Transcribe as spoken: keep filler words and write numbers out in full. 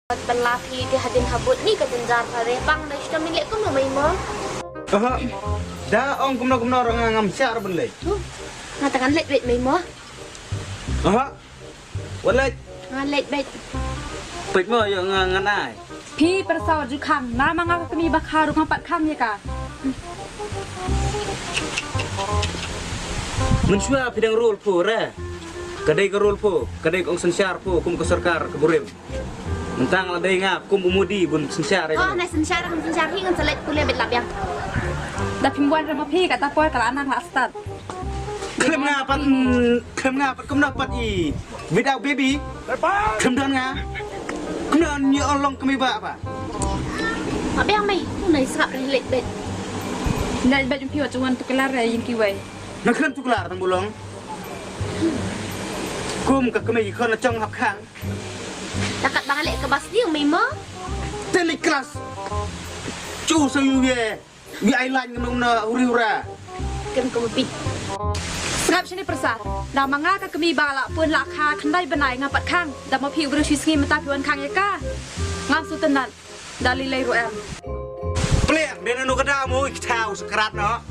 Ban la phi te hadien habud ni ka jynjar pha re. Bang da sdom ni leh kumno mei mo. Aha. Da ong kumno kumno ruh nga ngam shah ruh ban leh. Nga tang ngan leit beit mei mo. Aha. Wat leit. Ngan leit beit. Peit mo ïa nga ngan ai. Phi pyrsa wat ju khang, namar nga ka kmie ba kha ruh ngam pat khang ïa ka. Mynshuwa phi dang rule pho re. Ka dei ka rule pho, ka dei ka ong synshar pho kum ka sorkar ka burim. Mynta nga la dei nga kum u Modi bun synshar ïa ka. Oh, na synshar, kan synshar hi ngan sa leit pule beit la biang. Da phim wan re ma phi kata por ka la nang la start. Khlem nga pat, mm, khlem nga pat kumno pat i. Without baby. Khlem don nga. Kumno ngi ong long kmie ba ba. Ma biang mei, tu nai sngap re leit beit. Leit beit jong phi wat ju wan tuklar re ïing kiwei. Na khlem tuklar tang bulong. Kum ka kmie ki khon na chong hap khang. Takat bang leh ka bas ni mei mo. Te leit klas. Chu sa yu ye. Wi ai lain ngam na huri hura. Kem ko pi. Sngap shini pyrsa. Da ma nga ka kmie ba la pun la kha khyndai bnai ngam pat khang. Da ma phi u briew shi sngi mynta phi wan khang ïa ka. Ngam sngewtynnat. Da lei lei ruh em. Pliang, dei na no ka da mo ki thaw sakrat no.